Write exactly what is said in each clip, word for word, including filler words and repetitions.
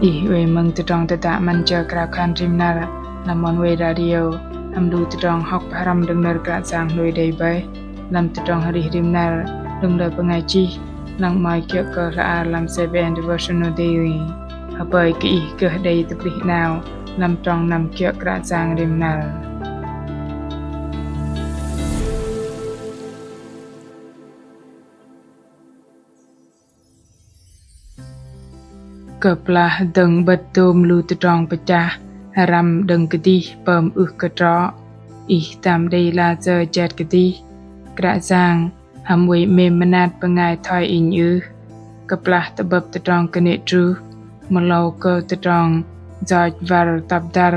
Ih oei mơ̆ng tơdrong tơdă 'Măn jơ krao khan rim năr lăm Oneway Radio hăm lu tơdrong hŏk pơhrăm đơ̆ng nơ̆r Kră Yang hlôi đei bơih lăm tơdrong arih rim năr đơ̆ng lơ bơngai chih, lăng 'mơ̆i kiơ̆ kơ hla ar lăm CBN Devotional Daily. Hơpơi kơ ih gơh đei tơplih 'nao lăm trong năm kiơ̆ Kră Yang rim năr. Kơplah dơ̆ng 'bơ̆t dôm lu tơdrong pơchah răm đơ̆ng kơdih pơm ưh kơ trŏ, ih tam đei lasơ jet kơdih. Kră Yang hăm oei 'mêm mơnat bơngai thoi inh ưh? Kơplah tơ'bơ̆p tơdrong kơnê̆ truh, mơlâu kơ tơdrong yoch wăr tŏp dăr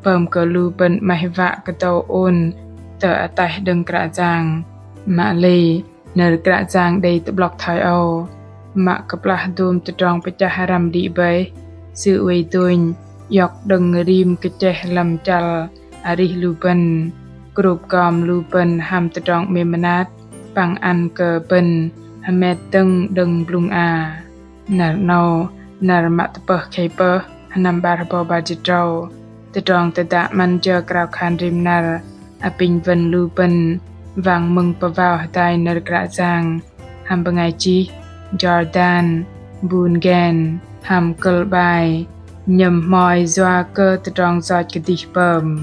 pơm kơ lu bơ̆n 'maih wă kơdâu ôn tơ ataih đơ̆ng Kră Yang. Mă lei nơ̆r Kră Yang đei tơ'blŏk thoi âu: Mă kơplah dôm tơdrong pơchah răm đĭ bơih, Sư oei dônh iŏk đơ̆ng rim kơchĕh lăm chăl arih lu bơ̆n, krôp gom lu bơ̆n hăm tơdrong 'mêm mơnat păng ăn kơ bơ̆n hơmet dơ̆ng đơ̆ng blŭng a. Năr 'nâu, năr mă tơpơh khei pơh, sơnăm 'bar hơbâu 'bar jĭt tơdrâu. Tơdrong tơdă 'Măn jơ krao khan rim năr apinh wơ̆n lu bơ̆n wang mơ̆ng pơwao hơdai nơ̆r Kră Yang hăm bơngai chih Jordan Bungen hăm kơ̆l 'bai: Nhơ̆m hmoi yua kơ tơdrong yoch kơdih pơm.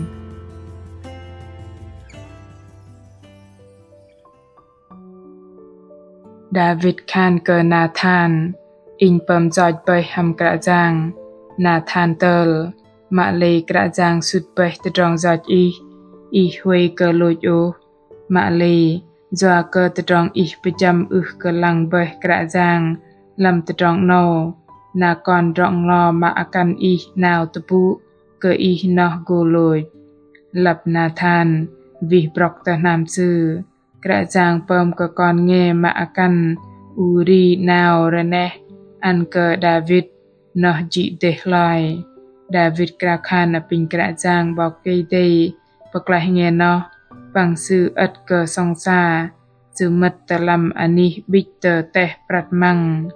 Đavit khan kơ Nathan: Inh pơm yoch bơih hăm Kră Yang. Nathan tơl: Mă lei Kră Yang sŭt bơih tơdrong yoch ih, ih huay kơ lôch ôh. Mă lei yua kơ tơdrong ih pơjăm ưh kơ lăng bơih Kră Yang lăm tơdrong 'nâu, na kon drŏ-nglo mă akăn ih 'nao tơpŭ kơ ih noh gô lôch. Lăp Nathan wih brŏk tơ hnam sư. Kră Yang pơm kơ kon nge mă akăn Uri 'nao rơneh ăn kơ Đavit noh jĭ dêh hloi. Đavit krao khan apinh Kră Yang 'Bok Kei-Dei pơklaih nge noh, păng sư ơ̆t kơ sŏng sa, sư mơ̆t tơ lăm anih 'bĭch tơ teh prăt măng.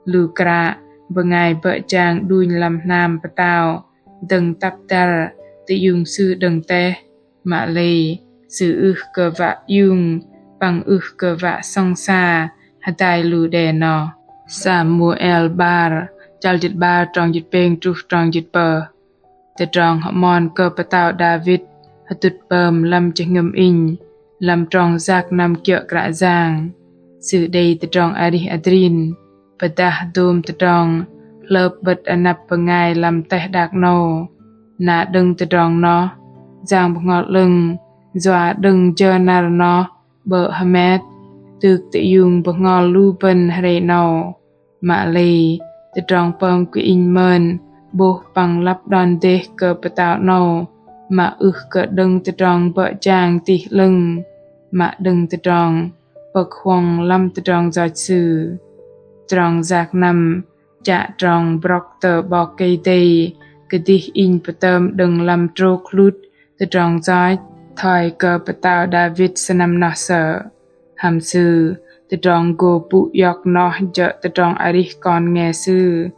Lu kră bơngai bơ̆ jang đunh lăm hnam pơtao dơ̆ng tăp dăr tơiung sư đơ̆ng teh, mă lei sư ưh kơ wă iung păng ưh kơ wă sŏng sa hơdai lu đe noh. Samuel 'bar, chăl jĭt 'bar, trong jĭt pêng truh trong jĭt pơh. Tơdrong hơmon kơ pơtao Đavit hơdŭt pơm lăm jơhngơ̆m inh lăm trong yak năm kiơ̆ Kră Yang. Sư đei tơdrong arih adrin pơdah dôm tơdrong hlơp 'bơ̆t anăp bơngai lăm teh đak 'nâu. Na đơ̆ng tơdrong noh, Yang Bơhngol 'Lơ̆ng yua đơ̆ng jơ năr noh 'bơ̆ hơmet, tŭk tơiung bơhngol lu bơ̆n hrei 'nâu. Mă lei tơdrong pơm kơ inh mơn 'bôh păng lăp đon dêh kơ pơtao 'nâu, mă ưh kơ đơ̆ng tơdrong bơ̆ jang tih 'lơ̆ng, mă đơ̆ng tơdrong pơ̆k huŏng lăm tơdrong yoch Sư. Trong yak năm chă trong brŏk tơ 'Bok Kei-Dei kơdih inh pơtơm đơ̆ng lăm trôk hlŭt tơdrong yoch thoi kơ pơtao Đavit sơnăm noh sơ̆. Hăm Sư, tơdrong gô pŭ iŏk noh jơ̆ tơdrong arih kon nge Sư.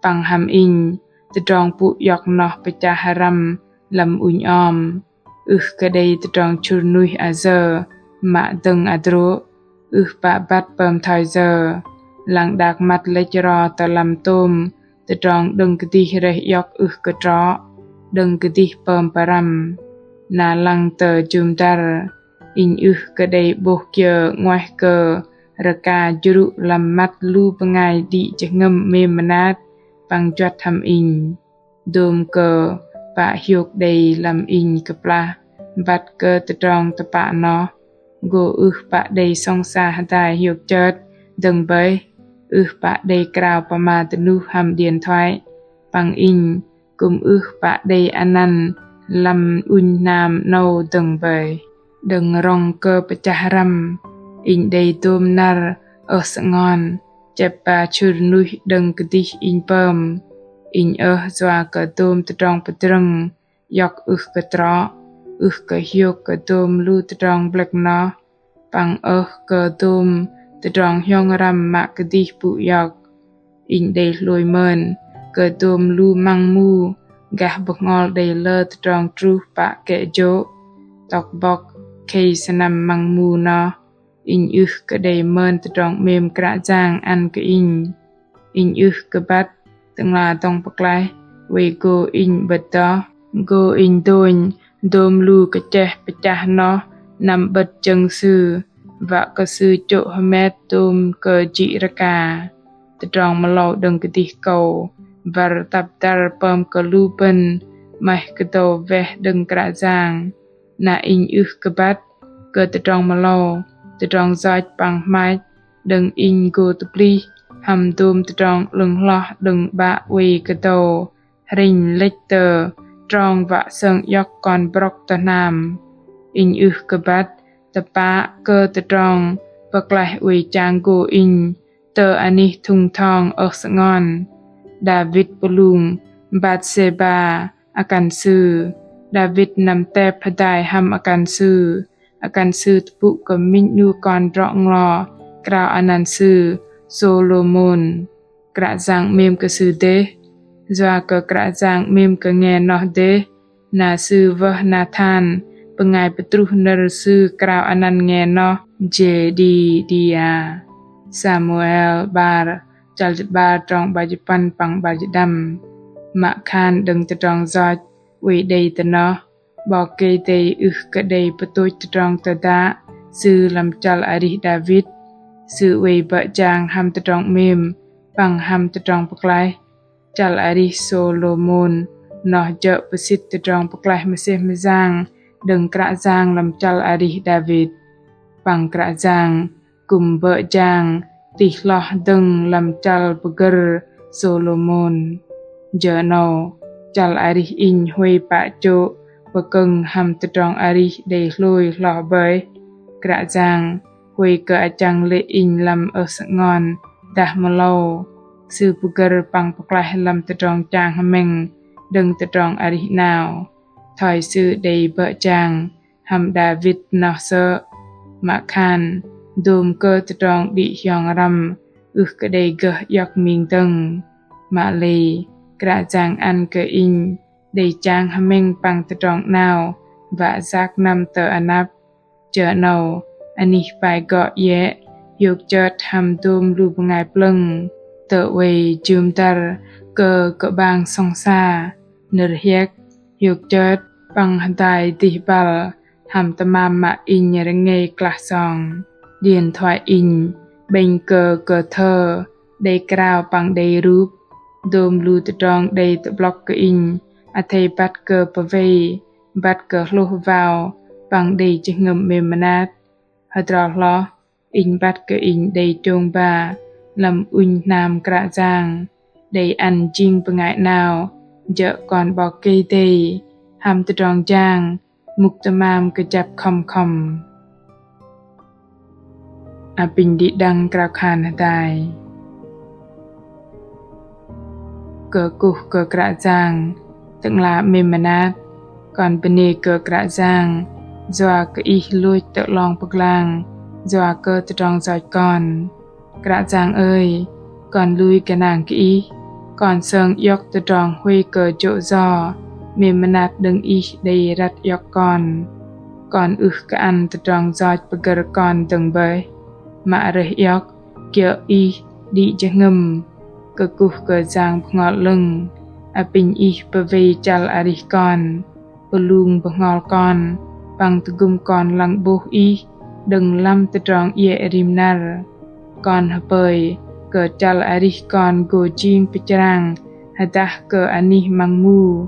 Păng hăm inh, tơdrong pŭ iŏk noh pơchah răm lăm ŭnh om. Ưh kơ đei tơdrong chŭr nuih ayơ mă dơ̆ng adrô̆, ưh pă băt pơm thoi yơ. Lăng đak măt lĕch ro tơ lăm tôm tơdrong đơ̆ng kơdih rơih iŏk ưh kơ trŏ, đơ̆ng kơdih pơm pơrăm. Na lăng tơ jŭm dăr, inh ưh kơ đei 'bôh kiơ 'nguaih kơ rơka jrŭ lăm măt lu bơngai đĭ jơhngơ̆m 'mêm mơnat păng juăt hăm inh. Dôm kơ pă hiôk đei lăm inh kơplah băt kơ tơdrong tơpă noh, gô ưh pă đei sŏng sa hơdai hiôk chơt dơ̆ng bơih, ưh pă đei krao pơma dơnuh hăm điện thoại, păng inh kư̆m ưh pă đei anăn lăm ŭnh hnam 'nâu dơ̆ng bơih. Đơ̆ng rŏng kơ pơchah răm, inh đei dôm năr ơh sơngon, chĕp ba chŭr nuih đơ̆ng kơdih inh pơm. Inh ơh yua kơ dôm tơdrong pơdrơ̆ng iŏk ưh kơ trŏ, ưh kơ hiôk kơ dôm lu tơdrong blĕk noh, păng ơh kơ dôm tơdrong hiong răm mă kơdih pŭ iŏk. Inh đei hlôi mơn kơ dôm lu măng mu gah bơhngol đei lơ tơdrong truh pă kĕ jô̆. Tŏk bŏk khei sơnăm măng mu noh, inh ưh kơ đei mơn tơdrong 'mêm Kră Yang ăn kơ inh. Inh ưh kơ băt Tơ'ngla dŏng pơklaih oei gô inh 'bơ̆t doh, gô inh dônh dôm lu kơcheh pơchah noh năm 'bơ̆t jơ̆ng Sư, wă kơ Sư chô̆ hơmet dôm kơ jĭ rơka. Tơdrong mơlâu đơ̆ng kơdih kâu wăr tăp dăr pơm kơ lu bơ̆n 'maih kơdâu weh đơ̆ng Kră Yang. Na inh ưh kơ băt kơ tơdrong mơlâu, tơdrong yoch păng hmach, đơ̆ng inh gô tơplih hăm dôm tơdrong 'lơ̆ng hloh đơ̆ng 'Bă oei kơdâu hrĕnh lĕch tơ trong wă sơng iŏk kon brŏk tơ hnam. Inh ưh kơ băt tơpă kơ tơdrong pơklaih oei chang gô inh tơ anih thŭng thong ơh sơngon. Đavit pơlung Batsêba akăn sư. Đavit năm tep hơdai hăm akăn sư, akăn sư tơpŭ kơ minh 'nu kon drŏ nglo krao anăn sư Sôlômôn. Kră Yang 'mêm kơ sư dêh. Yua kơ Kră Yang 'mêm kơ nge noh dêh, na sư wơh Nathan bơngai pơtruh nơ̆r sư krao anăn nge noh Jêdiđia. Samuel 'bar, chăl jĭt 'bar trong 'bar jĭt puăn păng 'bar jĭt pơđăm. Mă khan đơ̆ng tơdrong yoch oei đei tơ noh, 'Bok Kei-Dei ưh kơ đei pơtôch tơdrong tơdă Sư lăm chăl arih Đavit. Sư oei bơ̆ jang hăm tơdrong 'mêm păng hăm tơdrong pơklaih. Chăl arih Sôlômôn noh jơ̆ pơsĭt tơdrong pơklaih mơsêh mơyang đơ̆ng Kră Yang lăm chăl arih Đavit. Păng Kră Yang kư̆m bơ̆ jang tih hloh dơ̆ng lăm chăl pơgơ̆r Sôlômôn. Jơ 'nâu, chăl arih inh huay pă chô̆ pơkơ̆ng hăm tơdrong arih đei hlôi hloh bơih. Kră Yang huay kơ achăng lê̆ inh lăm ơh sơngon dah mơlâu. Sư pơgơ̆r păng pơklaih lăm tơdrong chang hơmĕng đơ̆ng tơdrong arih 'nao. Thoi Sư đei bơ̆ jang hăm Đavit noh sơ̆. Mă khan dôm kơ tơdrong đĭ hiong răm ưh kơ đei gơh iŏk ming dơ̆ng. Mă lei Kră Yang ăn kơ inh đei chang hơmĕng păng tơdrong 'nao wă yak năm tơ anăp. Jơ 'nâu, anih pai gŏ iĕ hiôk chơt hăm dôm lu bơngai plơ̆ng tơ oei jŭm dăr kơ kơ'bang sŏng sa, nơ̆r hiĕk, hiôk chơt păng hơdai dih băl hăm tơmam mă inh rơngei klah song. Điên thoai inh 'bĕnh kơ kơ thơ đei krao păng đei rup. Dôm lu tơdrong đei tơ'blŏk kơ inh athei băt kơ pơwei, băt kơ hlôh wao păng đei jơhngơ̆m 'mêm mơnat. Hơdrol hloh, inh băt kơ inh đei chông ba lăm ŭnh hnam Kră Yang, đei ăn jing bơngai 'nao jơ̆ kon 'Bok Kei-Dei hăm tơdrong jang mŭk tơmam kơjăp khŏm khŏm. Apinh đĭ đăng krao khan hơdai. Kơkuh kơ Kră Yang, Tơ'ngla 'mêm mơnat. Kon bơnê kơ Kră Yang yua kơ Ih lôch tơ 'long pơglang yua kơ tơdrong yoch kon. Kră Yang ơi, kon lui gơnang kơ Ih, kon sơng iŏk tơdrong huay kơ jô̆ yo 'mêm mơnat đơ̆ng Ih đei răt iŏk kon. Kon ưh kơ ăn tơdrong yoch pơgơ̆r kon dơ̆ng bơih, mă rơih iŏk kiơ̆ Ih đĭ jơhngơ̆m. Kơkuh kơ Yang Bơhngol 'Lơ̆ng, apinh Ih pơwei chăl arih kon, pơlung bơhngol kon, păng tơgŭm kon lăng 'bôh Ih đơ̆ng lăm tơdrong iĕ rim năr. Kon hơpơi kơ chăl arih kon gô jing pơchrang hơdah kơ anih măng mu,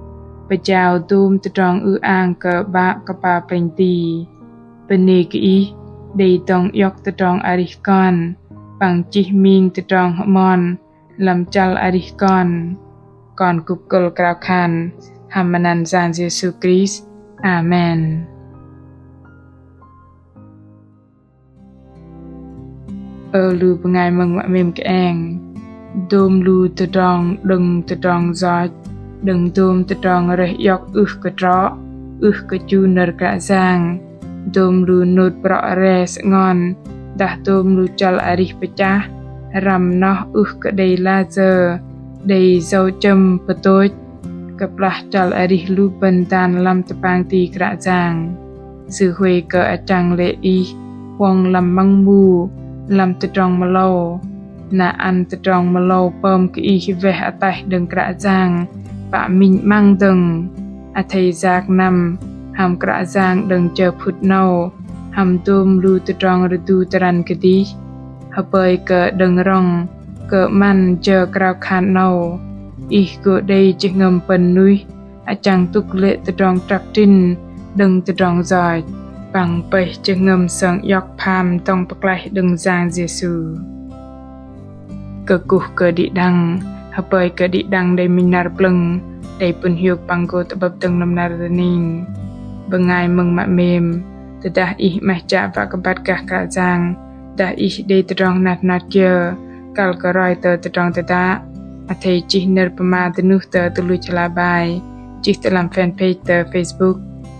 pơjao dôm tơdrong ư-ang kơ 'Bă kơpal plĕnh ti. Bơnê kơ Ih đei dŏng iŏk tơdrong arih kon, păng chih ming tơdrong hơmon lăm chăl arih kon. Kon kŭp kơ̆l krao khan hăm măt anăn Yang Yêsu Krist. Amen. Ơ lu bơngai mơ̆ng mă 'mêm kơeng. Dôm lu tơdrong đơ̆ng tơdrong yoch, đơ̆ng dôm tơdrong rơih iŏk ưh kơ trŏ, ưh kơ chu nơ̆r Kră Yang. Dôm lu nôt brŏ re sơngon, dah dôm lu chăl arih pơchah, răm noh ưh kơ đei lajơ đei yua chơ̆m pơtôch kơplah chăl arih lu bơ̆n dan lăm tơpang ti Kră Yang. Sư huay kơ achăng lê̆ ih huŏng lăm măng mu lăm tơdrong mơlâu. Na ăn tơdrong mơlâu pơm kơ ih weh ataih đơ̆ng Kră Yang pă minh 'măng dơ̆ng. Athei yak năm hăm Kră Yang đơ̆ng jơ phŭt 'nâu hăm dôm lu tơdrong rơdu tơrăn kơdih. Hơpơi kơ đơ̆ng rŏng kơ 'măn jơ krao khan 'nâu, ih gô đei jơhngơ̆m pơ̆n nuih achăng tŭk lê̆ tơdrong trăp trĭn đơ̆ng tơdrong yoch păng pơih jơhngơ̆m sơng iŏk pham dŏng pơklaih đơ̆ng Yang Yêsu. Kơkuh kơ đĭ đăng, hơpơi kơ đĭ đăng đei minh năr plơ̆ng, đei pŭn hiôk păng gô tơ'bơ̆p dơ̆ng lăm năr dơning. Bơngai mơ̆ng mă 'mêm, tơdah ih 'maih chă wă kơ băt gah Kră Yang, dah ih đei tơdrong hnat hnat kiơ kăl kơ roi tơ tơdrong tơdă, athei chih nơ̆r pơma dơnuh tơ tơluch hla bơar, chih tơ lăm fanpage tơ Facebook,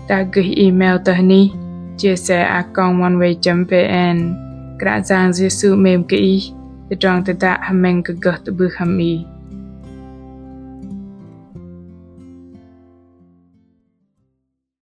dah gơih email tơ hnih chia sẻ a còng oneway chấm vn. Kră Yang Yêsu 'mêm kơ ih, tơdrong tơdă hơmĕng kơ gơh tơ'bưh hăm ih.